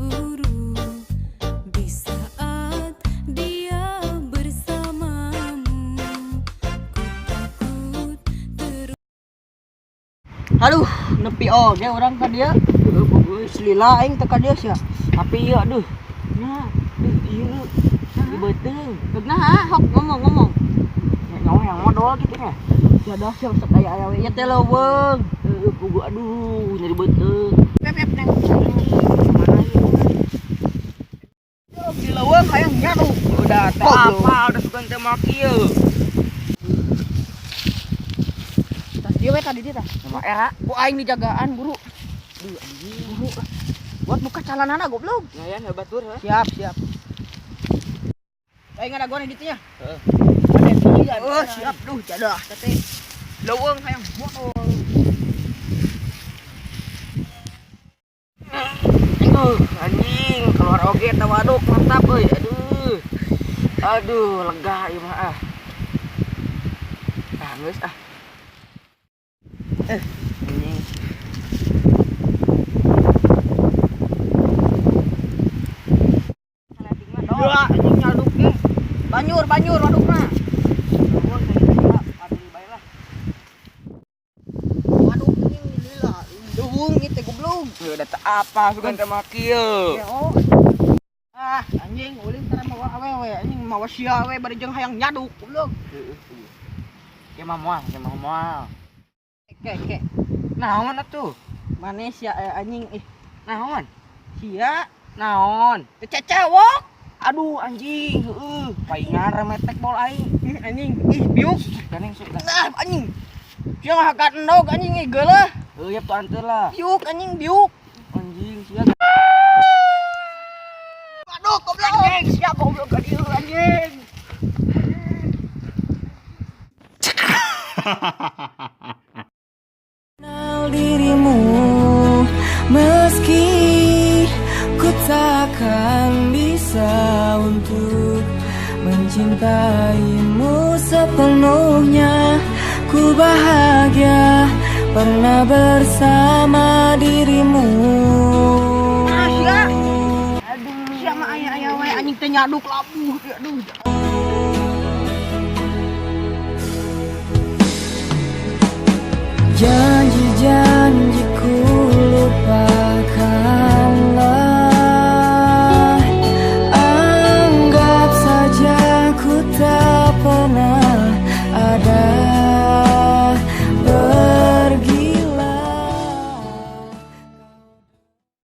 cemburu di saat dia bersamamu. Ku takut terus. Aduh, nepi oge urang ka dieu. Geus lila aing teh ka dieu sia. Tapi ieu aduh. Nah, duh ieu. Di beuteung. Deuk naha hok ngomong-ngomong. Ya nyawa yang modal gitu nya. Ya dah sia sok aya aya we. Ieu teh leuweung. Heeh, pugu aduh nyeri beuteung. Pep pep neng. Mana ieu? Di leuweung hayang nyaduk. Udah teh Goblok. apa udah sugan teh mah kieu. Tah dieu we tadi dieu tah. Sama era. Ku aing dijagaan buru. Duh anjing. Buru lah. Buat buka calanana goblok. Ngayan hebat batur heuh. Siap, siap. Aing ada gua di ditu nya. Heeh. Oh, siap duh jadah teh. Leuweung hayang modol. Aduh, anjing keluar oge eta waduk mantap euy. Aduh. Aduh, lega ieu mah ah. Ah, geus ah. Anjing. Ya, anjing nyaduk ge. Banjur, banjur wadukna. Leuweung tadi tadi aduh bae lah. Waduk anjing lila. Leuweung ieu teh goblok. Heuh, da teu apa sugan teh mah kieu. Ya, oh. Ah, anjing ulin tara mawa awewe, anjing mawa sia we bari jeung hayang nyaduk goblok. Heeh. Ke mah moal, ke mah moal. Ke ke. Naon atuh? Mane sia anjing ih. Naon? Sia Naon? teu cecewok. Aduh anjing, heueuh, paingan remetek bol aing. Ih, anjing ih biuk. Ganeng sok dah. Ah, anjing. Sia ngahakan endog anjing ih geuleuh. Heueuh, yep tuh anteur lah. Biuk anjing biuk. Anjing sia. Waduh, goblok. Anjing sia goblok ka dieu anjing. Kenal dirimu meski ku takkan bisa untuk mencintaimu sepenuhnya. Ku bahagia pernah bersama dirimu. Ah, sia. Aduh, sia mah aya-aya we anjing teh nyaduk labuh. Aduh. Janji-janji